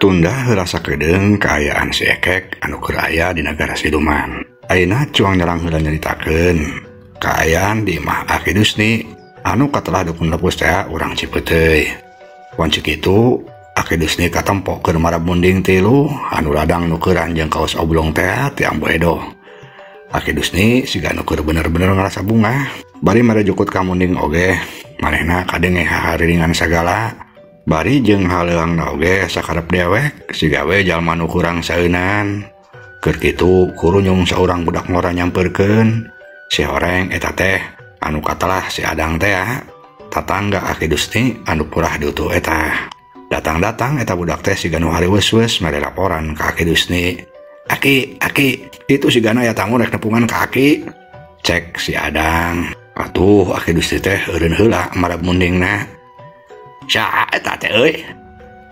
Tunda heula sakedeung kaayaan si Ekek anu keur aya di nagara siluman. Ayeuna cuang nyerang heula nyaritakeun kaayaan di imah Aki Dusni anu katelah dukun lepus teh urang Cipeuteuy. Wanci kitu Aki Dusni katempo keur marab munding tilu anu ladang nu keuran jeung kaos oblong teh ti Ambo Edo. Aki Dusni siga nu keur bener-bener ngarasa bungah bari mere jukut ka munding oge manehna kadenge hahariringan sagala. Bari jeung haleuangna oge sakarep dewek siga we jalma nu kurang saeunan. Keur kitu kurunyung saurang budak ngora nyamperkeun si horeng eta teh anu katelah si Adang teh tatangga Aki Dusni anu purah diutuh eta. Datang-datang eta budak teh siga nu hariweus-weus mere laporan ka Aki Dusni. Aki, Aki, itu sigana aya tamu rek nepungan ka Aki. Cek si Adang. Atuh Aki Dusni teh eureun heula marab mundingna. Saha eta teh euy?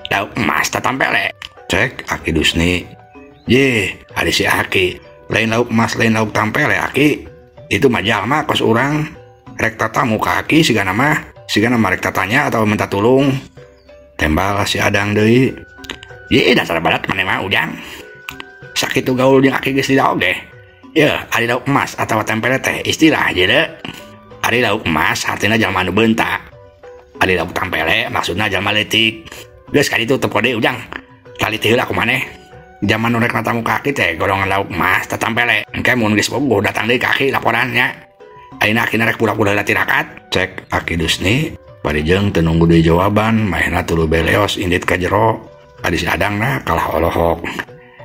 Lauk emas tatampele. Cek Aki Dusni. Ye, ari si Aki, lain lauk emas lain lauk tampele Aki. Itu mah jalma kos urang. Rek tatamu ka Aki sigana mah, sigana mah rek tatanya atau minta tulung. Tembal si Adang deui. Ye, dasar badat maneh mah ujang. Sakitu gaul jeung Aki geus lila oge. Ye, ari lauk emas atawa tampele teh istilah jeuleu. Ari lauk emas hartina jalma anu beunta. Ari lauk tampele maksudna jalma leutik. Geus ka ditu tepo deui ujang. Taliti heula ku maneh. Jaman nu rek natamu ka Aki teh golongan lauk emas tatampele. Engke mun geus bogoh datang deui ka Aki laporannya. Ayeuna Aki rek pura-pura heula tirakat. Cek Aki Dusni bari jeung teu nunggu deui jawaban manehna tuluy beleos indit ka jero. Ari si Adangna kalah olohok.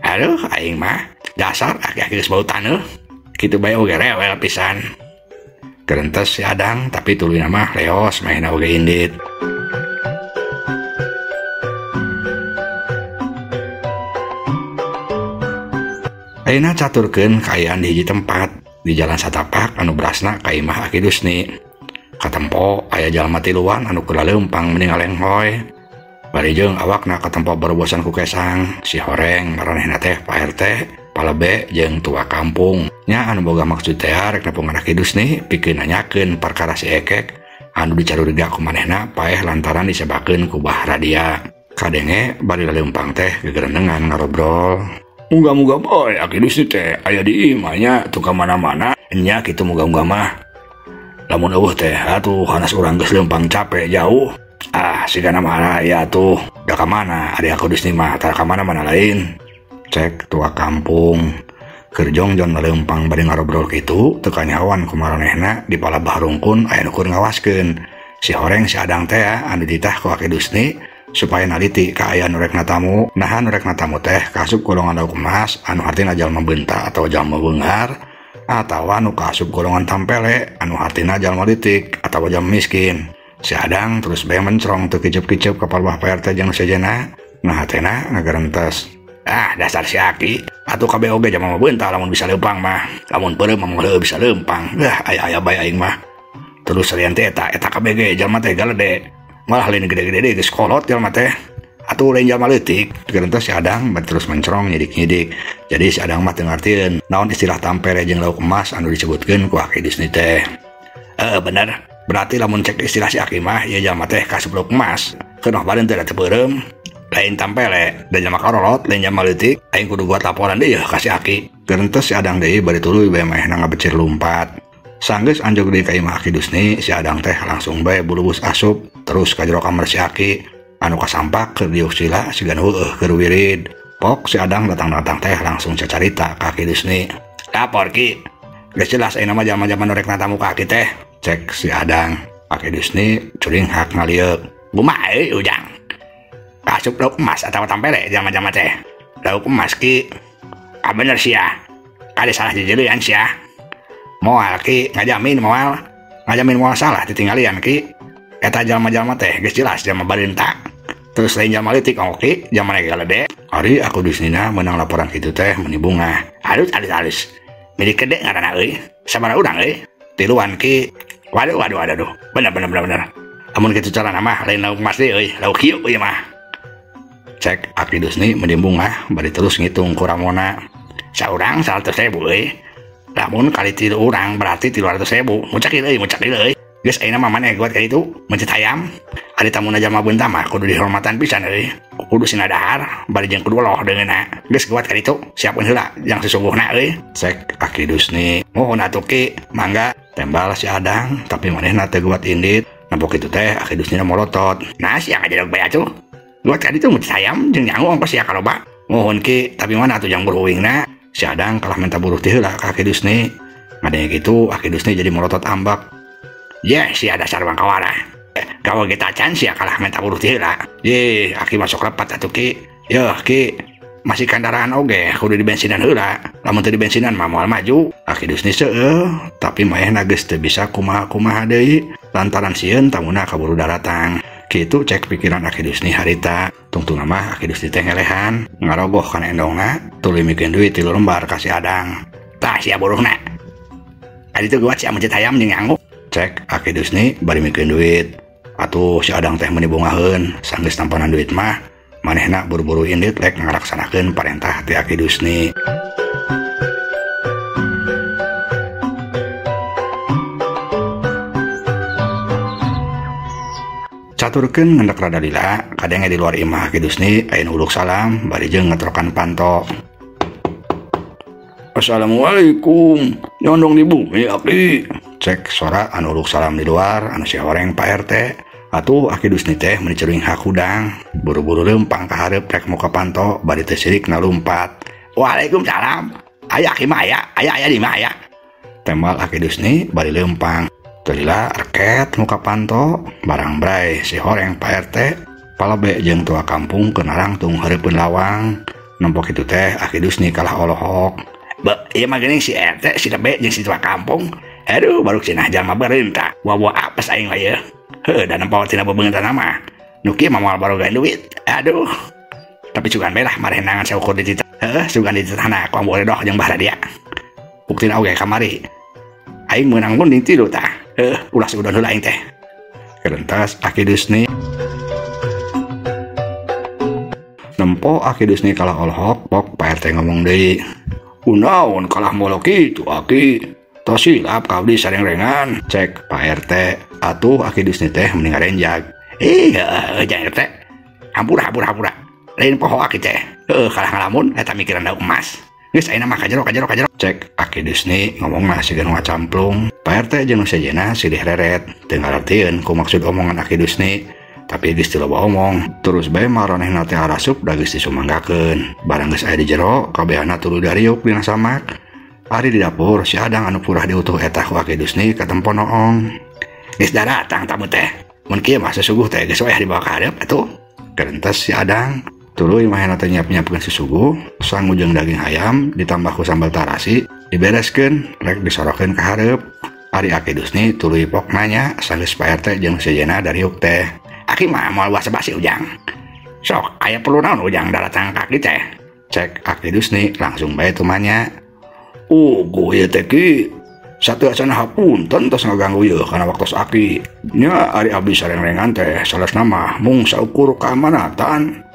Aduh aing mah dasar aki-aki geus bau taneuh. Kitu bae oge rewel pisan. Kerentes si Adang tapi tuluyna mah leos manehna oge indit. Ayeuna caturkeun kaayaan di hiji tempat di jalan satapak anu berasna ka imah Aki Dusni. Katempo aya jalma tiluan anu keur laleumpang mending ngalenghoy. Bari jeung awakna katempo borobosan ku kesang, si horeng maranehna teh Pak RT, palebe jeung tua kampung. Nya anu boga maksud teh rek nepungan Aki Dusni pikeun nanyakeun perkara si Ekek anu dicaruriga ku manehna paeh lantaran disebakeun ku Bah Radia. Kadenge bari laleumpang teh gegerenengan ngarobrol. Muga-muga boy Aki Dusni teh aya di imah nya teu ka mana-mana. Nya kitu muga-muga mah. Lamun eueuh teh atuh hanas urang geus leumpang capek jauh. Ah sigana mah ya tuh da ka mana ari Aki Dusni mah tara ka mana-mana lain. Cek tua kampung. Keur jongjon laleumpang bari ngarobrol kitu teu kanyahoan ku maranehna di palabah rungkun aya nu keur ngawaskeun. Si horeng si Adang teh anu dititah ku Aki Dusni supaya naliti kaayaan nu rek natamu. Naha nu rek natamu teh kaasup golongan lauk emas anu hartina jalma beunta atawa jalma beunghar atawa nu kaasup golongan tampele anu hartina jalma leutik atawa jalma miskin. Si Adang terus bae mencrong teu kicep-kicep ka palebah Pak RT jeung sejena. Nah hatena ngagerentes. Ah dasar si Aki atuh kabeh oge jalma beunta lamun bisa leumpang mah. Lamun peureum mah heueuh bisa leumpang. Lah aya-aya bae aing mah. Terus salian teh eta kabeh ge jalma teh galede. Malah lain gede-gede deui geus kolot jalma teh. Atuh lain jalma leutik. Gerentes si Adang terus mencrong nyidik-nyidik. Jadi si Adang mah teu ngartieun naon istilah tampere jeung lauk emas anu disebutkeun ku Aki Dusni teh. Bener. Berarti lamun cek istilah si Aki mah ieu jalma teh kasup lauk emas. Keunah badan teh teu peureum. Lain tampele, da jalma karolot, lain jalma leutik. Aing kudu buat laporan deui ka si Aki. Gerentes si Adang deui bari tuluy bae manehna ngabecir lumpat. Sanggeus anjog deui ka imah Aki Dusni, si Adang teh langsung bae bulubus asup terus ka jero kamar si Aki anu kasampak keur diuk sila siga nu heueuh keur wirid. Pok si Adang datang-datang teh langsung cacarita ka Aki Dusni. Lapor Ki. Geus jelas ayeuna mah jalma-jalma nu rek natamu ka Aki teh. Cek si Adang. Aki Dusni curinghak ngalieuk. Kumaha euy ujang? Asup lauk emas atawa tampele jalma-jalma teh. Lauk emas Ki. Ah bener sia. Kade salah jejelian sia. Moal Ki, ngajamin moal. Ngajamin moal salah ditinggalian Ki. Eta jalma-jalma teh geus jelas jalma bareunta. Terus lain jalma leutik oke, jalma galede. Ari aku Dusnina menang laporan kitu teh meuni bungah. Alus alus alus. Milik gede ngaranna euy. Sabaraha urang euy? Tiluan Ki. Waduh waduh waduh. Bener bener bener bener. Lamun kitu carana mah lain lauk emas deui euy, lauk hiu ieu mah. Cek Aki Dusni meuni bungah bari terus ngitung ku ramona. Saurang 100.000 euy. Lamun kali 3 urang berarti 300.000. Mucak ieu euy, mucak ieu euy. Geus ayeuna mah maneh kuat ka ditu, mencet hayam. Ari tamuna jalma beunta mah kudu dihormatan pisan euy. Kudu sina dahar bari jeung kudu loh deungeunna. Geus kuat ka ditu, siapkeun heula jang sesungguhna euy. Cek Aki Dusni. Mohon atuh Ki, mangga. Tembal si Adang, tapi manehna teu kuat indit. Nempo kitu teh Aki Dusni molotot. Nah sia ngajedog bae atuh. Kuat ka ditu meucit hayam jeung nyangu ongkos sia kaloba. Mohon Ki, tapi mana atuh jang buruh uingna? Si Adang kalah minta buruh ti heula ka Aki Dusni. Ngadenge kitu Aki Dusni jadi molotot ambek. Ye, sia dasar bangkawara. Gawe ge tacan sia kalah minta buruh ti heula. Ye, Aki masuk lepat atuh Ki. Yeuh Ki, masih kendaraan oge kudu dibensinan heula. Lamun teu dibensinan mah moal maju. Aki Dusni seueuh, tapi maehna geus teu bisa kumaha-kumaha deui lantaran sieun tamuna kaburu daratang. Kitu cek pikiran Aki Dusni harita. Tungtungna mah Aki Dusni teh ngelehan, ngarogoh kana endongna, tuluy mikeun duit 3 lembar ka si Adang. Tah sia buruhna. Adi teu geuwat sia mencet hayam jeung nyangu. Cek Aki Dusni bari mikeun duit. Atuh si Adang teh meuni bungaheun, sanggeus tampanan duit mah manehna buru-buru indit rek ngalaksanakeun parentah ti Aki Dusni. Caturkeun ngendek rada lila, kadenge di luar imah Aki Dusni aya nu uluk salam bari jeung ngetrokan panto. Assalamualaikum, nyondong di bumi Aki. Cek sora anu uluk salam di luar, anu si horeng Pak RT. Atuh Aki Dusni teh meuni ceuring hakudang, buru-buru leumpang ka hareup rek muka panto bari teu sirik nalumpat. Waalaikumsalam. Aya Aki mah aya, aya aya di mah aya. Tembal Aki Dusni bari leumpang. Teu lila reket muka panto, barang bray si horeng Pak RT, palebe jeung tua kampung keur narangtung hareupeun lawang. Nempo kitu teh Aki Dusni kalah olohok. Be, ieu mah geuning si RT, si lebe jeung si tua kampung. Aduh, baru cenah jalma beurenta. Wawa apes aing mah ieu. Heuh, da nempo tina bebeungetan mah. Nu kieu mah moal baroga duit. Aduh. Tapi sugan bae lah marehnangan saukur di titah. Heuh, sugan di titahna ku ambu redoh jeung Bah Radia. Buktina oge kamari. Aing meunang munding tilu tah. Heuh, ulah suudon heula aing teh. Kerentas Aki Dusni. Nempo Aki Dusni kalah olohok, pok Pak RT ngomong deui. Kunaon kalah molok kitu Aki? Tos silap ka abdi sareng-rengan. Cek Pak RT. Atuh Aki Dusni teh mending ngarenjag. Ih, heuh jang RT. Hampura hampura hampura. Lain poho Aki teh. Heuh kalah ngalamun eta mikiran daun emas. Geus ayeuna mah kajero kajero kajero. Cek Aki Dusni ngomongna siga nu ngacamplung. Pak RT jeung nu sejenna silih reret. Teu ngartieun ku maksud omongan Aki Dusni. Tapi geus teu loba omong. Terus bae maranehna teh arasup da geus disumanggakeun. Barang geus aya di jero, kabehana tuluy dariuk dina samak. Ari di dapur si Adang anu purah diutuh eta ku Aki Dusni katempo noong. Geus daratang tamu teh. Mun kieu mah susuguh teh geus wayah dibawa ka hareup atuh. Kerentes si Adang. Tuluy mahena teh nyiap-nyiapkeun susuguh, sangu jeung daging hayam ditambah ku sambal tarasi, dibereskeun rek disorokeun ka hareup. Ari Aki Dusni tuluy pok nanya sanggeus Pak RT jeung sejenna dariuk teh. Aki mah moal basa-basi ujang. Sok aya perlu naon ujang daratang ka aki teh. Cek Aki Dusni langsung bae tumanya. Oh, ieu teh Ki. Sateuacan hapunten tos ngaganggu ieu kana waktos Aki. Nya ari abdi sareng-rengan teh salesna mah mung saukur kaamanatan.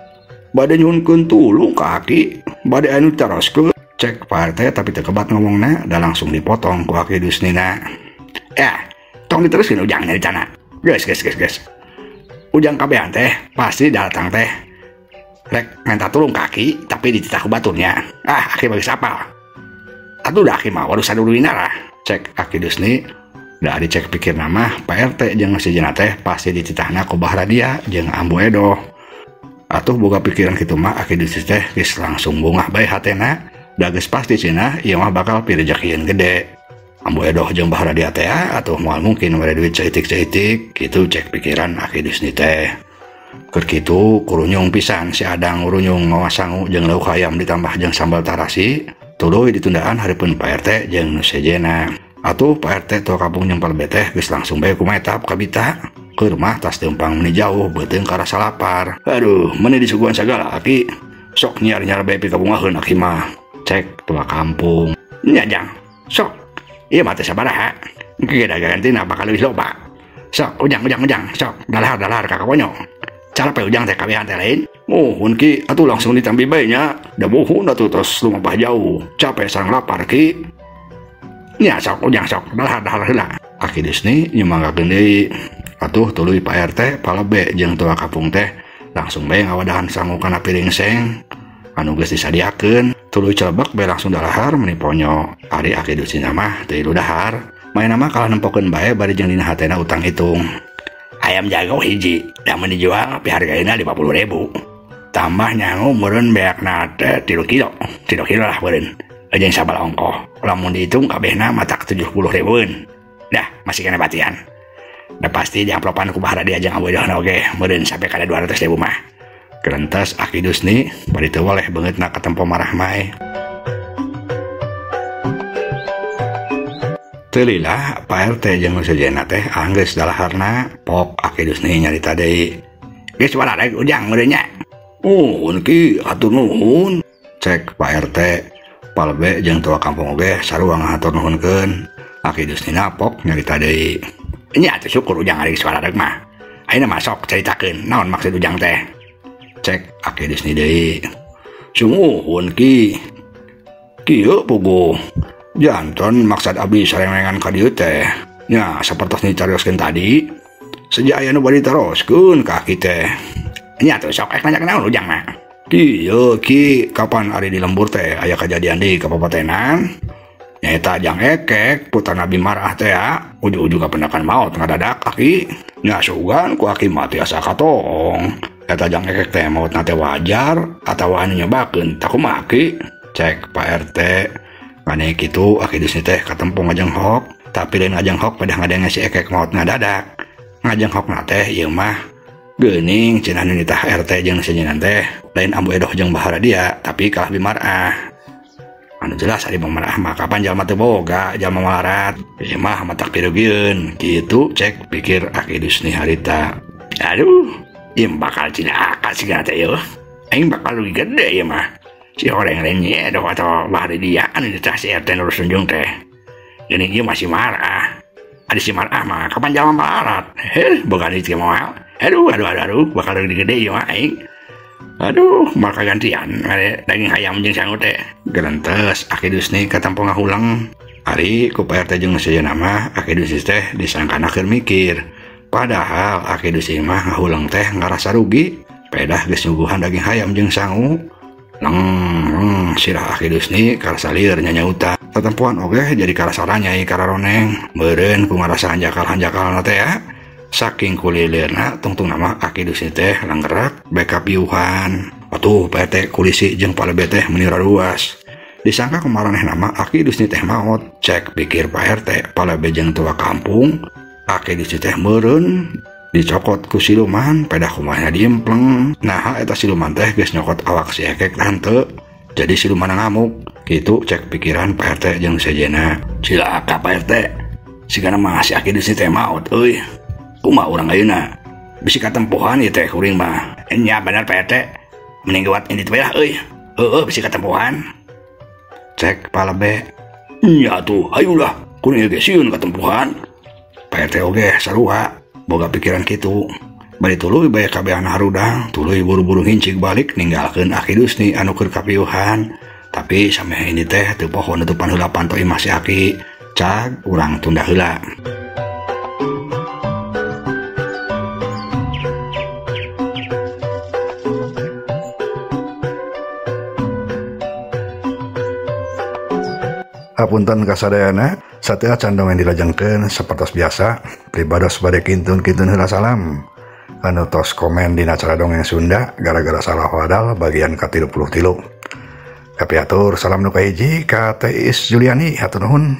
Bade nyuhunkeun tulung ka Aki, bade anu ditaroskeun. Cek Pak RT tapi teu kebat ngomongna da langsung dipotong ku Aki Dusnina. Ya, tong diteruskeun ujang nyaritana. Geus geus geus geus. Ujang kabehan teh pasti datang teh rek minta tulung ka Aki tapi dititah ku baturnya. Ah, Aki bagi sapal. Atuh dah Aki mah waduh saduruina lah. Cek Aki Dusni da dicek pikir nama Pak RT jeung sejenna teh pasti dititahna ku Bah Radia jeung Ambu Edoh. Atuh boga pikiran kitu mah Aki Dusni teh geus langsung bungah bae hatena. Da geus pasti cenah ieu mah bakal pirejekieun gede. Ambu Edoh jeung Bah Radia teh atuh moal mungkin mere duit saeutik-saeutik kitu cek pikiran Aki Dusni teh. Keur kitu kurunyung pisan si Adang urunyung mawa sangu jeung lauk hayam ditambah jeung sambal tarasi. Tuluy ditundaan hareupeun Pak RT jeung nu sejenna. Atuh Pak RT tua kampung jeung palebe teh geus langsung bae kumetap ka bita. Keur mah tas deumpang meuni jauh beuteung karasa lapar. Aduh, meuni disuguhan sagala Aki. Sok nyiar-nyiar bae pikabungaheun Aki mah. Cek tua kampung. Nya jang. Sok. Ieu mah teh sabaraha. Engke dagangan tina bakal leuwih loba. Sok ujang ujang ujang sok dalahar-dalahar ka kaponyo. Cara pe ujang teh kabehan teh lain. Muhun Ki, atuh langsung ditambi bae nya. Da muhun atuh terus lumampah jauh. Capek sareng lapar Ki. Nya sok ujang sok dalahar-dalahar heula. Aki Dusni nyumanggakeun deui. Atuh tuluy Pak RT palebe jeung tua kampung teh Langsung bae ngawadahan sangu kana piring seng anu geus disadiakeun. Tuluy celebek bae langsung dalahar meni ponyo. Ari Aki Dusni mah teu dahar. Maena mah kalah nempokeun bae bari jeung dina hatena utang hitung. Ayam jago hiji, lamun dijual pihargaina 50.000. Tambah nyangu meureun beakna teh 3 kilo. 3 kilo lah meureun. Jeung sabal ongkoh. Lamun dihitung kabehna matak 70.000-eun. Dah, masih kena batian. Dah pasti diamplopan ku bahara dia jeung awedohna oge meureun sampai kada 200.000 mah. Kerentes Aki Dusni bari teu weleh beungeutna katempo marah mae. Teu lila Pak RT jeung nu sejenna teh anggeus dalaharna pok Aki Dusni nyarita deui. Geus warareg ujang meureun nya. Nuhun ki, hatur nuhun. Cek Pak RT. Palbe jeung tua kampung oge sarua ngahatur nuhunkeun. Aki Dusni napok nyarita deui. Nya atuh syukur ujang ari geus warareg mah. Ayeuna mah sok caritakeun naon maksud ujang teh. Cek Aki Dusni deui. Sumuhun ki. Kieu puguh. Janten maksad abdi sarengan ka dieu teh. Nya sapertos dicarioskeun tadi. Seja aya nu bade ditaroskeun ka aki teh. Nya atuh sok ek nanya naon ujang mah. Kieu ki kapan ari di lembur teh aya kajadian di kabupatenan. Nyaeta Jang Ekek putra Nabi Marah teh ya. Ujug-ujug kapendakan maot ngadadak aki. Nya sugan ku aki mah tiasa katoong. Eta Jang Ekek teh maotna teh wajar atawa anu nyobakeun tak kumaha ki. Cek Pak RT. Kane kitu Aki Dusni teh katempo ngajenghok, tapi lain ngajenghok pada ngadenge si Ekek maot ngadadak. Ngajenghokna teh ieu mah geuning cenah nu nitah RT jeung sejenna teh lain ambu edoh jeung bahara dia, tapi kalah bimarah. Anu jelas ari bimarah mah kapan jalma teu boga, jalma malarat. Ieu mah matak pirugieun. Kitu cek pikir Aki Dusni harita. Aduh, ieu bakal cilaka sigana teh ieu. Aing bakal rugi gede ieu mah. Si horeng lain nyi edoh atau bahari dia anu nitah si RT nu sunjung teh. Geuning ieu masih marah. Ari si marah mah kapan jalma malarat. Heh, boga duit moal. Aduh, aduh, aduh, aduh, bakal rugi gede ieu mah aing. Aduh, maka gantian daging hayam jeung sangu teh. Gerentes Aki Dusni katempo ngahulang. Ari ku Pak RT jeung sejenna mah Aki Dusni teh disangkana keur mikir. Padahal Aki Dusni mah ngahulang teh ngarasa rugi. Pedah geus nyuguhan daging hayam jeung sangu. Leng, sirah Aki Dusni karasa lieur nyanyauta. Tatempoan oge jadi karasa ranyai kararoneng. Meureun ku ngarasa hanjakal-hanjakalna teh ya. Saking kulilirna tungtung nama Aki Dusni teh langgerak beka piuhan. Atuh Pak RT kulisi jeung palebe teh meuni raruas. Disangka kumaraneh nama Aki Dusni teh maot. Cek pikir Pak RT palebe jeung tua kampung. Aki Dusni teh meureun dicokot ku siluman pedah kumahna diempleng. Naha eta siluman teh geus nyokot awak si Ekek tante. Jadi siluman ngamuk. Kitu cek pikiran Pak RT jeung sejenna. Cilaka Pak RT. Sigana mah si Aki Dusni teh maot euy. Kumaha urang ayeuna? Bisi katempohan ieu teh kuring mah. Nya bener Pak RT. Mending gawat indit we lah euy. Heueuh bisi katempohan. Cek palebe. Nya atuh hayulah kuring ge sieun katempohan. Pak RT oge sarua boga pikiran kitu. Bari tuluy bae kabehan harudang, tuluy buru-buru hincik balik ninggalkeun Aki Dusni anu keur kapiuhan. Tapi sameh ini teh teu poho nutupan heula panto imah si Aki. Cag urang tunda heula. Hapunten kasadayana, sateuacan candong yang dilajengkeun sapertos biasa, pribados bade kintun-kintun heula salam. Anu tos komen dina acara dongeng Sunda gara-gara salah wadal bagian ka-33. Kapiatur salam nu kahiji ka Teh Is Juliani hatur nuhun.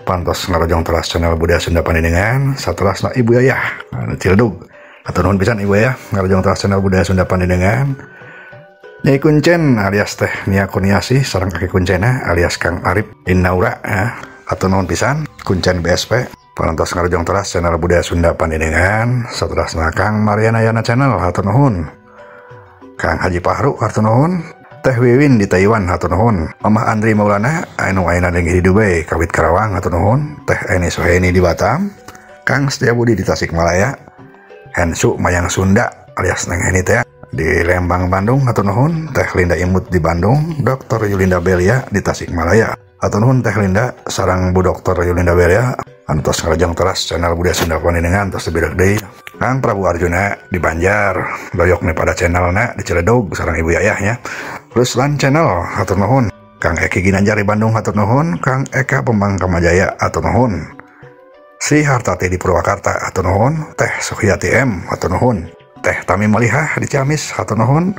Pantos ngarojong teras channel Budaya Sunda Pandedengan satelasna Ibu Yayah anu Ciledug. Hatur nuhun pisan Ibu Yayah ngarojong teras channel Budaya Sunda Pandedengan. Nyai Kuncen alias Teh Nia Kurniasih sareng kaki kuncena alias Kang Arif Innaura ya. Hatur nuhun pisan Kuncen BSP. Parantos ngarojong teras channel Budaya Sunda Pandedengan satelasna Kang Mariana Yana channel hatur nuhun. Kang Haji Pahru hatur nuhun. Teh Wiwin di Taiwan hatur nuhun. Mamah Andri Maulana anu ayeuna di Dubai kawit Karawang hatur nuhun. Teh Eni Suhaini di Batam. Kang Setiabudi di Tasikmalaya. Hensu Mayang Sunda alias Neng Heni teh di Lembang Bandung hatur nuhun. Teh Linda Imut di Bandung, Dr. Yulinda Belia di Tasikmalaya. Hatur nuhun Teh Linda sareng Bu Dr. Yulinda Belia anu tos ngarojong teras channel Budaya Sunda Pandedengan tos teu deui. Kang Prabu Arjuna di Banjar doyok nih pada channelna di Ciledug sareng Ibu Yayahnya. Ruslan Channel hatur nuhun. Kang Eki Ginanjar di Bandung hatur nuhun. Kang Eka Pembang Kamajaya hatur nuhun. Sri Hartati di Purwakarta hatur nuhun. Teh Suhyati M hatur nuhun. Teh Tami Malihah di Ciamis hatur nuhun.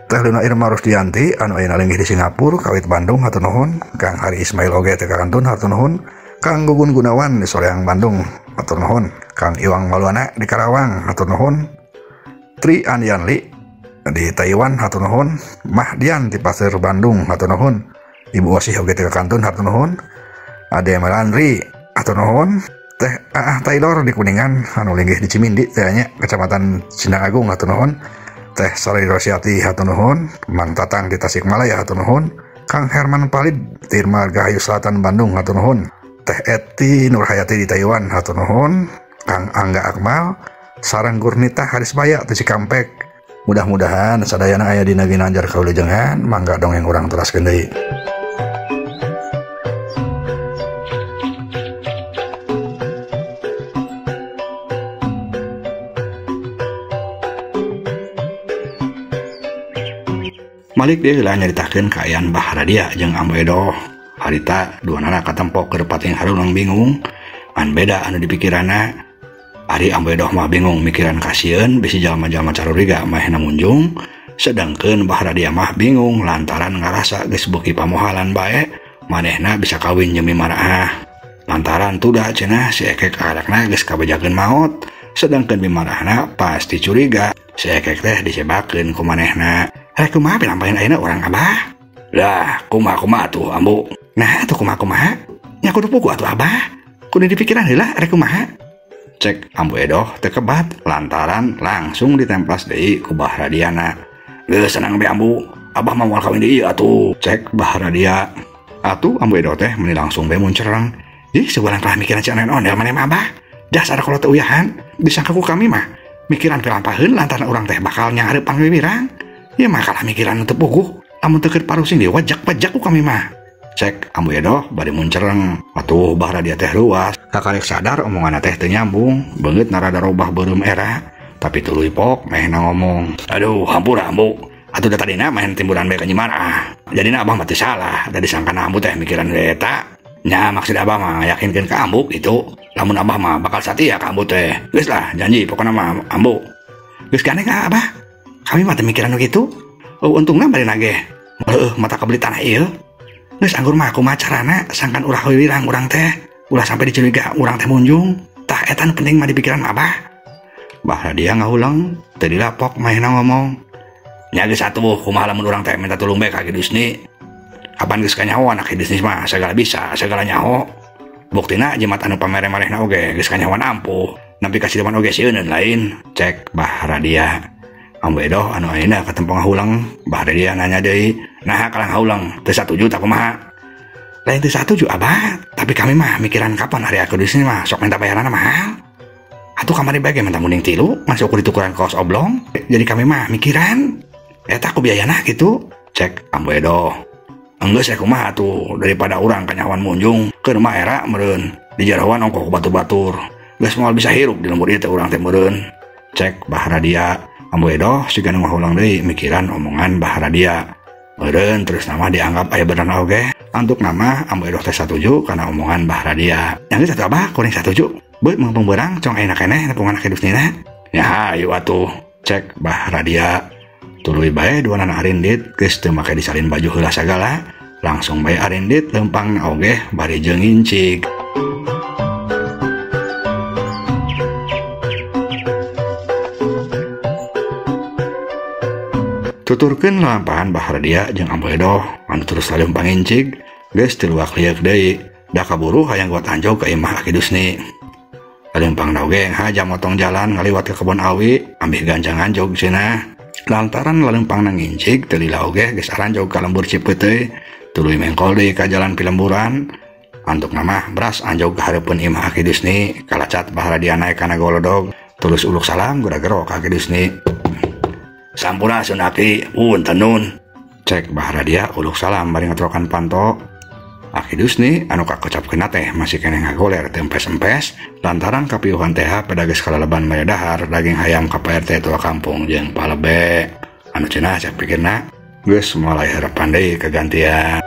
Teh Luna Irma Rusdianti anu ayeuna linggih di Singapura kawit Bandung hatur nuhun. Kang Hari Ismail oge teh kakantun hatur nuhun. Kang Gugun Gunawan di Soreang Bandung hatur nuhun. Kang Iwang Maluana di Karawang hatur nuhun. Tri Andianli di Taiwan hatur nuhun. Mahdian di Pasir Bandung hatur nuhun. Ibu Osih oge teh kakantun hatur nuhun. Ade Melandri hatur nuhun. Teh Aah Taylor di Kuningan anu linggih di Cimindi teh nya Kecamatan Sindang Agung hatur nuhun. Teh Sari Rosiati hatur nuhun. Mang Tatang di Tasikmalaya hatur nuhun. Kang Herman Palid di Margahayu Selatan Bandung hatur nuhun. Teh Eti Nurhayati di Taiwan hatur nuhun. Kang Angga Akmal sareng Gurnita Harisbaya di Cikampek. Mudah-mudahan sadayana aya dina ginanjar kaulijengan, mangga dongeng urang teraskeun deui. Malik deui lah nyaritakeun kaayaan Bah Radia jeung Ambu Edoh. Harita duanana katempo keur pating haruleng bingung, ngan beda anu dipikiranna. Ari Ambu Edoh mah bingung mikiran kasieun bisi jalma-jalma caruriga maehna munjung, sedangkeun Bah Radia mah bingung lantaran ngarasa geus beuki pamohalan bae manehna bisa kawin jeung Mimaraah. Lantaran tuda cenah si Ekek arakna geus kabejakeun maot, sedangkeun Mimaraahna pasti curiga si Ekek teh disebakeun ku manehna. Rek kumaha pilampahin ayeuna urang Abah? Lah, kumaha-kumaha atuh Ambu. Nah, atuh kumaha-kumaha? Nya kudu pugu atuh Abah. Kudu dipikiran heula rek kumaha. Cek Ambu Edoh teu kebat lantaran langsung ditemplas deui ku Bah Radiana. Geus senang be Ambu, Abah mah moal kawin deui atuh. Cek Bah Radia. Atuh Ambu Edoh teh meuni langsung be muncereng. Ih, sebulan kalah mikiran si onen-ondel maneh mah Abah. Dasar kalau teu uyahan, disangka ku kami mah mikiran pilampaheun lantaran urang teh bakal nyangareup pangwiwirang. Ya mah kalah mikiran teu puguh, lamun teu keur parusing diwajak-wajak ku kami mah. Cek Ambu Edoh bari muncereng. Atuh Bah Radia teh ruas. Kakarek sadar omonganna teh teu nyambung, beungeut narada robah beureum era, tapi tuluy pok mehna ngomong. Aduh, hampura Ambu. Atuh da tadina maen timburan bae ka Nyi Marah. Jadina Abah mah teu salah, da disangkana Ambu teh mikiran eta. Nya maksud Abah mah yakinkeun ka Ambu kitu. Lamun Abah mah bakal satia ka Ambu teh. Geus lah, janji pokona mah Ambu. Geus gandeng ka Abah. Kami mah teu mikiran nu kitu. Oh, untungna bari nageh. Heueuh, mata kabeli tanah ieu. Geus anggur mah kumaha carana sangkan ulah wirang urang teh, ulah sampai dicuriga urang teh munjung. Tah eta nu penting mah dipikiran Abah. Bah Radia ngahulang, teu dilapok maehna ngomong. Nya geus atuh kumaha lamun urang teh minta tulung bae ka Ki Dusni. Kapan geus kanyahoan Ki Dusni mah sagala bisa, sagala nyaho. Buktina jimat anu pamere marehna oge geus kanyahoan ampuh. Nampi ka siluman oge sieuneun lain. Cek Bah Radia. Ambu Edoh anu ayeuna katempo ngahulang, Bah Radia nanya deui, naha kalah ngahulang, teu satuju tah kumaha? Lain teu satuju Abah, tapi kami mah mikiran kapan ari aku di sini mah sok minta bayaranna mahal. Atuh kamari bae ge minta munding tilu, masih ukur ditukuran kaos oblong. Jadi kami mah mikiran eta ku biayana kitu. Cek Ambu Edoh. Enggeus rek kumaha atuh daripada urang kanyahoan munjung keur mah era meureun di jarawan ongkoh ku batur-batur. Geus moal bisa hirup di lembur ieu teh urang teh meureun. Cek Bah Radia. Ambu Edoh siga nu ngahulang deui mikiran omongan Bah Radia. Meureun terus nama dianggap aya benerna oge. Antuk nama Ambu Edoh teh satuju kana omongan Bah Radia. Yang geus atuh Abah kuring satuju. Beut meungpeung beurang cong ayeuna keneh nepungan Ki Dusnina. Nya hayu atuh. Cek Bah Radia. Tuluy bae duanana arindit geus teu make disalin baju heula sagala. Langsung bae arindit leumpangna oge bari jeung ngincig. Tuturkeun lalampahan Bah Radia jeung Ambu Edoh anu terus laleumpang ngincig geus teu luak lieuk deui. Da kaburu hayang kuat anjog ka imah Aki Dusni. Laleumpangna oge haja motong jalan ngaliwat ke kebon awi ambih ganjang anjog cenah. Lantaran laleumpangna ngincig teu lila oge geus aranjog ka lembur Cipeuteuy tuluy mengkol deui ka jalan pilemburan. Antukna mah beras anjog ka hareupeun imah Aki Dusni. Kalacat Bah Radia naek kana golodog tulus uluk salam gera-gero ka Aki Dusni. Sampurasun Aki, punten nun. Cek Bah Radia uluk salam bari ngatrokan panto. Aki Dusni anu kakocapkeunna teh masih keneh ngagoler teu empes-empes lantaran kapiuhan teh pada geus kalaleban mere dahar daging hayam ka Pak RT tua kampung jeung palebe. Anu cenah cek pikirna geus mulai harapan deui kagantian.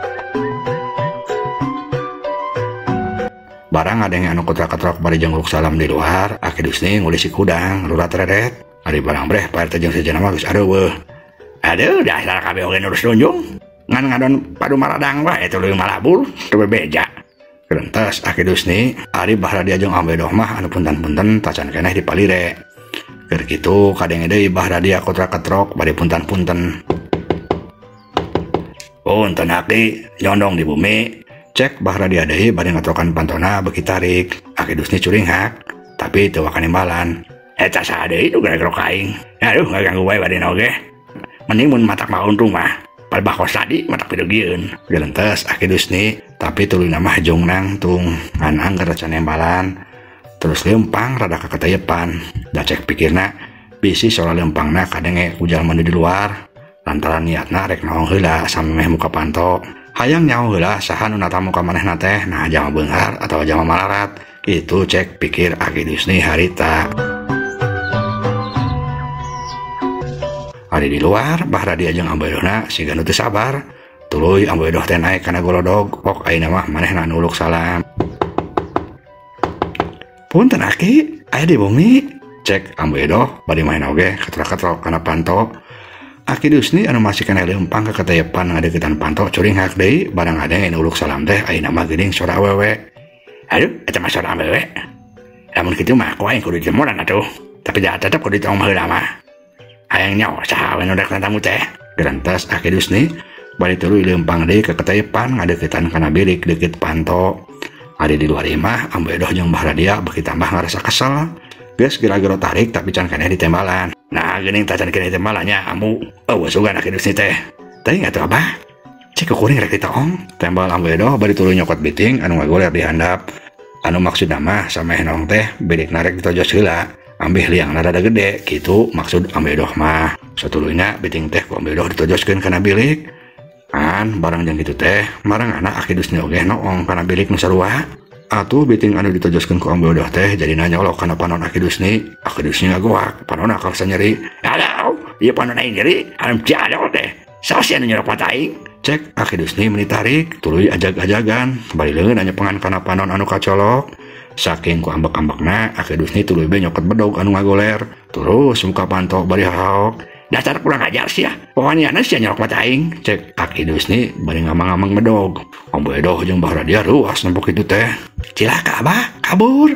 Barang ngadenge anu kotra-ketrok bari jeung salam di luar, Aki Dusni ngulisi kudang rurat reret. Ari barang breh Pak RT jeung sejenna mah geus areuweuh. Aduh, dasar kabeh oge nurus lunjung. Ngan ngadon padu maradang wae tuluy malabur teu bebeja. Gerentes Aki Dusni, ari Bahradia jeung Ambedoh mah anu punten-punten tacan keneh dipalire. Keur kitu kadenge deui Bahradia kotra-ketrok bari punten-punten. Punten Aki, nyondong di bumi. Cek Bahradia deui bari ngatrokan pantona beuki tarik. Aki Dusni curinghak, tapi teu wakanimbalan. Eta saha deui nu gara-gara ka aing. Aduh, ngaganggu wae badena oge. Mending mun matak mah untung mah. Palebah kos tadi matak pidugieun. Gerentes Aki Dusni, tapi tuluyna mah jong nangtung. Ngan angger can nembalan. Terus leumpang rada kaketeyepan. Da cek pikirna bisi sora leumpangna kadenge ku jalma nu di luar. Lantaran niatna rek noong heula samemeh muka panto. Hayang nyaho heula saha nu natamu ka manehna teh, nah jalma beunghar atawa jalma malarat. Kitu cek pikir Aki Dusni harita. Ari di luar Bahradia jeung Ambedohna siga nu teu sabar. Tuluy Ambedoh teh naek kana golodog, pok ayeuna mah manehna nuluk salam. Punten Aki, aya di bumi. Cek Ambedoh bari maen oge ketrok-ketrok kana panto. Aki Dusni anu masih keneh leumpang kaketeyepan ngadeukeutan panto curinghak deui barang ngadenge nuluk salam teh ayeuna mah geuning sora awewe. Aduh, eta mah sora awewe. Lamun kitu mah ku aing kudu jemuran atuh. Tapi da tetep kudu ditong mah heula mah. Hayang nyaho saha we nu rek tamu teh. Gerentes Aki Dusni bari tuluy leumpang deui kaketeyepan ngadeukeutan kana bilik deukeut panto. Ari di luar imah Ambedoh jeung Bahradia beuki tambah ngarasa kesel. Geus gira-gero tarik tapi can keneh ditembalan. Nah geuning tacan keneh ditembalannya ambu. Eueuh sugan Aki Dusni teh. Teuing atuh abah. Cek kuring rek ditoong. Tembal Ambedoh bari tuluy nyokot biting anu ngagoler di handap. Anu maksudna mah sameh noong teh bilikna rek ditojos heula. Ambih liangna rada gede kitu maksud Ambedoh mah. Satuluyna biting teh ku Ambedoh ditojoskeun kana bilik. An barang jeung kitu teh marang anak Aki Dusni oge noong kana bilik nu sarua. Atuh biting anu ditojoskeun ku Ambedoh teh jadina nyolok kana panon Aki Dusni. Aki Dusni ngagoak, panonna kalsa nyeri. Aduh, ieu panon aing nyeri, anu jadol teh. Saha anu nyolok mata aing? Cek Aki Dusni meuni tarik, tuluy ajag-ajagan, bari leungeun nyepengan kana panon anu kacolok. Saking ku ambek-ambekna Aki Dusni tuluy be nyokot bedog anu ngagoler. Terus muka panto bari haok. Dasar kurang ajar sia. Pokoknya sia nyolok mata aing. Cek Aki Dusni bari ngamang-ngamang bedog. Ambedoh jeung Bahradia ruas nempok kitu teh. Cilaka abah, kabur.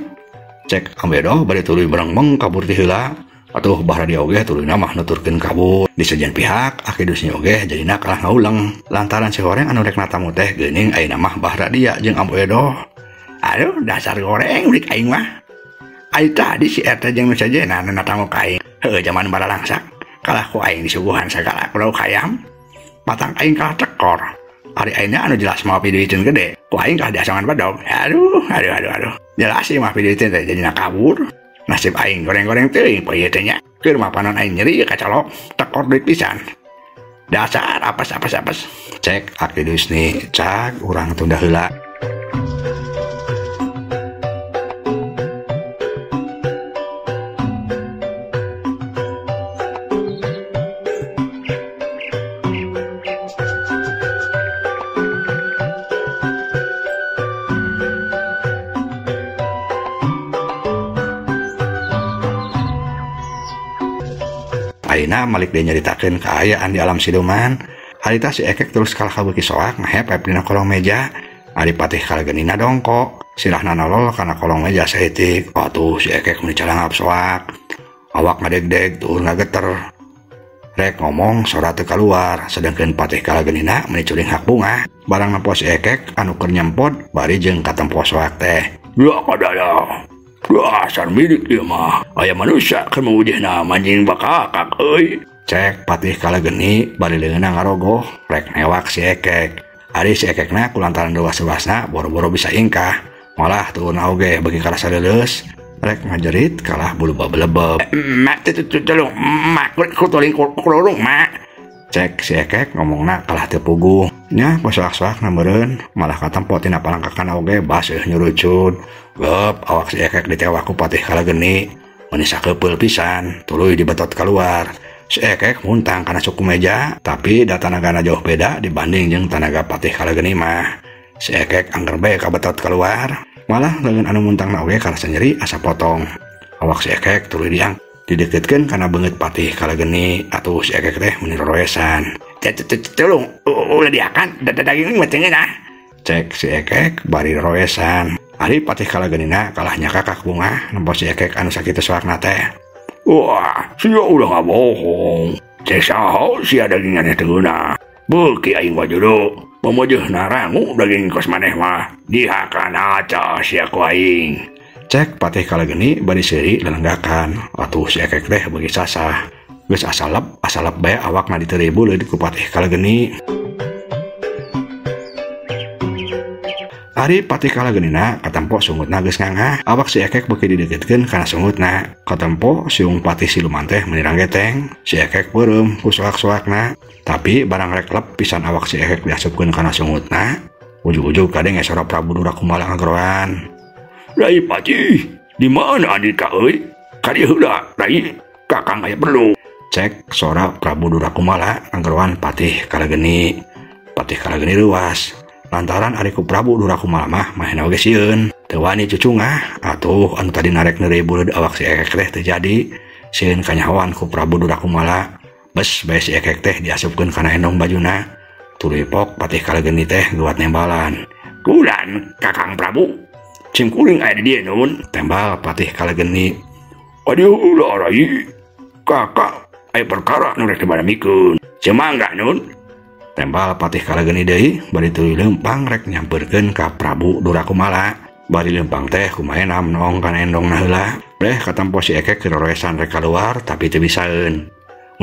Cek Ambedoh bari tuluy berengmeng kabur ti heula. Atuh Bahradia oge tuluyna mah nuturkeun kabur. Di sejen pihak Aki Dusni oge jadina kalah ngaulang. Lantaran si horeng anu rek natamu teh geuning ayeuna mah Bahradia jeung Ambedoh. Aduh, dasar goreng udik aing mah. Ari tadi si RT jeung nu sejenna nu natamu ka aing. Heueuh jaman baralangsak. Kalah ku aing disuguhan sagala lauk hayam. Matang aing kalah tekor. Ari aingna anu jelas mau piduiteun gede. Ku aing kalah diasongan bedog. Aduh, aduh, aduh, aduh. Jelas sih mah piduiteun teh jadina kabur. Nasib aing goreng-goreng teuing poe ieu teh nya. Keur mah panon aing nyeri kacolok, tekor duit pisan. Dasar apes apes apes. Cek Aki Dusni, cak urang tunda heula. Ayeuna malik deui nyaritakeun kaayaan di alam siluman. Harita si Ekek terus kalah kabeuki soak ngahep-hep dina kolong meja. Ari Patih Kalagenina dongkok, sirahna nolol kana kolong meja saeutik. Atuh si Ekek meuni calangap soak. Awak ngadegdeg tuur ngageter. Rek ngomong sora teu kaluar, sedangkeun Patih Kalagenina meuni curinghak bungah. Barang nempo si Ekek anu keur nyempod bari jeung katempo soak teh. Ya kadaya. Dasar milik ieu mah. Aya manusia keur mawujihna manjing bakakak euy. Cek Patih Kalageni bari leungeunna ngarogoh rek newak si Ekek. Ari si Ekekna kulantaran dewas-dewasna boro-boro bisa ingkah. Malah tuurna oge beuki karasa leuleus. Rek ngajerit kalah bulu babelebeb. Mak teu tolong mak kutoling kulurung mak. Cek si Ekek ngomongna kalah teu puguh. Nya pasoak-soakna meureun malah katempo tina palangkakan oge baseuh nyurucud. Gep awak si Ekek ditewak ku Patih Kalageni. Meuni sakepeul pisan tuluy dibetot kaluar. Si Ekek muntang kana suku meja, tapi da tanagana jauh beda dibanding jeung tanaga Patih Kalageni mah. Si Ekek angger bae kabetot kaluar, malah leungeun anu muntangna oge karasa nyeri asa potong. Awak si Ekek tuluy diang dideketkeun kana beungeut Patih Kalageni, atuh si Ekek teh meuni roroesan. Tulung, ulah diakan, daging mah teu ngeunah. Cek si Ekek bari roroesan. Ari Patih Kalagenina kalah nyakakak bungah nempo si Ekek anu sakitu soakna teh. Wah, sia ulah ngabohong. Cek saha sia daging aneh teu ngeunah. Beuki aing wajodo, pamojeuhna rangu daging kos maneh mah. Dihakan aca sia ku aing. Cek Patih Kalageni bari seuri lelenggakan. Atuh si Ekek teh beuki sasah. Geus asalep bae awakna diteuri buleud ku Patih Kalageni. Ari Patih Kalagenina katempo sungutna geus ngangah, awak si Ekek beuki dideketkeun kana sungutna. Katempo siung Patih siluman teh meuni ranggeteng, si Ekek beureum ku soak-soakna. Tapi barang rek lep pisan awak si Ekek diasupkeun kana sungutna, ujug-ujug kadenge sora Prabu Durakumala ngageroan. Rai Patih, di mana andika euy? Ka dieu heula, Rai, Kakang aya perlu. Cek sora Prabu Durakumala ngageroan Patih Kalageni. Patih Kalageni reuas. Lantaran ari ku Prabu Durakumala mah manehna oge sieun. Teu wani cucungah, atuh anu tadi narek neureuy buleud awak si Ekek teh teu jadi. Sieun kanyahoan ku Prabu Durakumala. Bes bae si Ekek teh diasupkeun kana endong bajuna. Tuluy pok Patih Kalageni teh geuwat nembalan. Kulan Kakang Prabu, cing kuring aya di dieu nun. Tembal Patih Kalageni. Aduh ulah rai, kakak aya perkara nu rek dibaramikeun. Cemangga nun. Tembal Patih Kalageni deui bari tuluy leumpang rek nyamperkeun ka Prabu Durakumala. Bari leumpang teh kumaha noong kana endongna heula. Beh katempo si Ekek keur roroesan rek kaluar tapi teu bisaeun.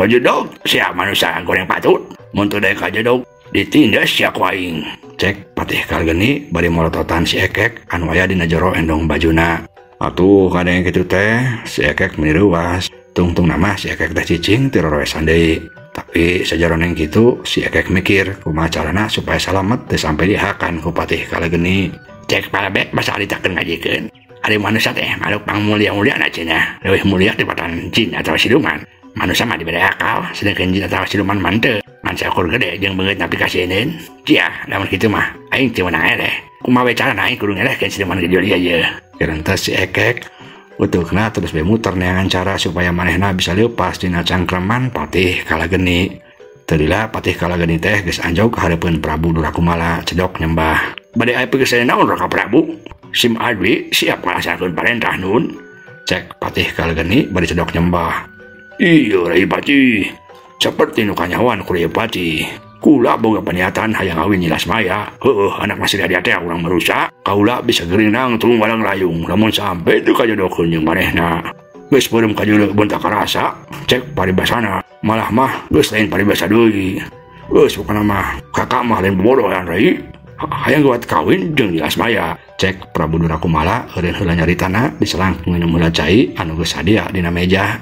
Ngajedog sia manusia goreng patut. Mun teu daek kajedog ditindas sia ku aing. Cek Patih Kalageni bari molototan si Ekek anu aya dina jero endong bajuna. Atuh kadenge kitu teh si Ekek meuni reuas. Tungtungna mah si Ekek teh cicing ti roroesan deui. Tapi sajaroning kitu si Ekek mikir kumaha carana supaya salamet teu sampe dihakan ku Patih Kalageni. Cek palebek basa ditakeun ngajikeun. Ari manusia teh makhluk pangmulia-mulia na cenah. Leuwih mulia tibatan jin atawa siluman. Manusia mah dibere akal, sedangkan jin atawa siluman mah henteu. Ngan saukur gede jeung beungeut nepi ka sieun. Cia, lamun kitu mah aing teu meunang eleh. Kumaha we carana aing kudu ngelehkeun siluman gede ieu ye. Kirentas si Ekek utukna terus be muter neangan cara supaya manehna bisa leupas dina cangkreman Patih Kalageni. Teu lila Patih Kalageni teh geus anjog ka hareupeun Prabu Durakumala cedok nyembah. Bade aya pikiran naon Raka Prabu? Sim abdi siap ngalaksanakeun parentah nun. Cek Patih Kalageni bari cedok nyembah. Iya Rai Patih, seperti nu kanyahoan ku Rai Patih. Kula boga paniatan hayang ngawin Nyi Lasmaya. Heueuh anak masih dia teh urang marusa. Kaula bisa gerinang tulung walang layung lamun sampe teu kajodohkeun jeung manehna. Geus beureum kajodoh bentak karasa, cek paribasana. Malah mah geus lain paribasa deui. Geus pokona mah kakak mah lain bobodohan Rai. Hayang geuwat kawin jeung Nyi Lasmaya. Cek Prabu Durakumala eureun heula nyaritana diselang nginum heula cai anu geus sadia dina meja.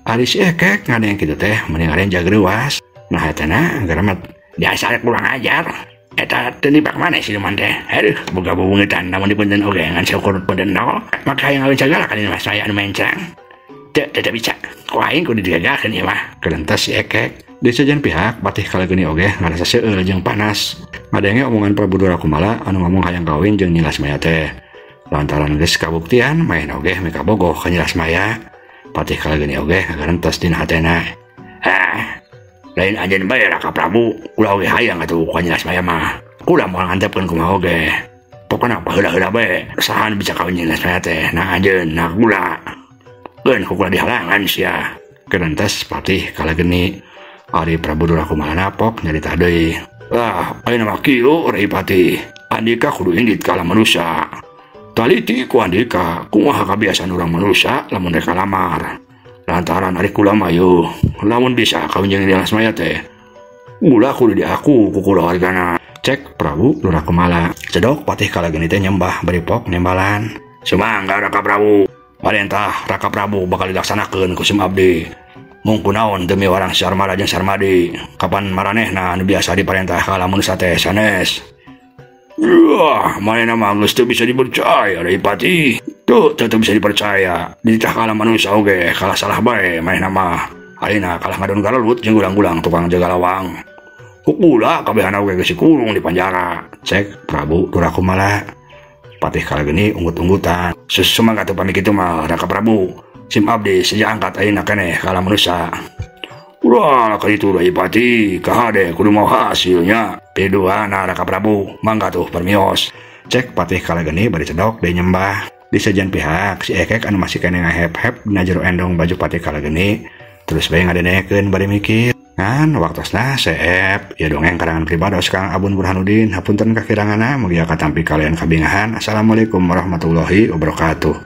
Ari si Ekek ngadeng kitu teh mending aren jagreuwas. Nah eta na geremet dasar kurang ajar. Eta teu nipak maneh siluman teh. Aduh, boga bubungitan lamun dipunten oge ngan saukur punten nol. Maka hayang ngawin sagala ka Nyi Lasmaya anu mencang. Teu teu bisa. Ku aing kudu digagalkeun ieu mah. Kerentas si Ekek. Di sejen pihak Patih Kalageni oge ngarasa seueul jeung panas. Ngadenge omongan Prabu Durakumala anu ngomong hayang kawin jeung Nyi Lasmaya teh. Lantaran geus kabuktian maen oge mika bogoh ka Nyi Lasmaya. Patih Kalageni oge ngarentas dina hatena. Ah, lain anjeun bae Raka Prabu, kula oge hayang atuh ka Nyi Lasmaya mah. Kula moal ngantepkeun kumaha oge. Pokona paheula-heula bae, saha nu bisa kawin jeung Nyi Lasmaya teh, nah anjeun, nah kula. Keun ku kula dihalangan sia. Kerentas Patih Kalageni. Ari Prabu Durakumala napok nyarita deui. Ah, ayeuna mah kieu Rai Patih. Andika kudu indit ka alam manusia. Taliti ku andika kumaha kabiasaan urang manusia lamun rek lamar. Lantaran ari kula mah yeuh, lamun bisa kawin jeung Nyi Lasmaya teh. Ulah kudu diaku ku kulawargana. Cek Prabu Durakumala. Cedok Patih Kalageni teh nyembah bari pok nembalan. Sumangga Raka Prabu. Parentah Raka Prabu bakal dilaksanakeun ku sim abdi. Mung kunaon demi orang Sarmada jeung Sarmadi. Kapan maranehna anu biasa diparentah ka lamun sate sanes. Wah, manehna mah geus teu bisa dipercaya Rai Pati. Tuh, teu bisa dipercaya. Dititah ka alam manusia oge, kalah salah bae manehna mah. Ayeuna kalah ngadon galelut jeung gulang-gulang tukang jaga lawang. Kukula kabehana oge geus dikurung di panjara. Cek Prabu Durakumala. Patih Kalageni unggut-unggutan. Susumaga teu pamit kitu mah Raka Prabu. Sim abdi sejak angkat ayeuna keneh ka alam manusia. Ulah ka ditu Rai Pati, kahade kudu mau hasilnya. Piduana Raka Prabu, mangga tuh permios. Cek Patih Kalageni bari cedok deui nyembah. Di sejen pihak si Ekek anu masih keneh ngahep-hep dina jero endong baju Patih Kalageni terus bae ngadenekeun bari mikir. Ngan waktosna seep ya dongeng karangan pribados Kang Abun Burhanuddin. Hapunten kakiranganna, mugia katampi kalian kabingahan. Assalamualaikum warahmatullahi wabarakatuh.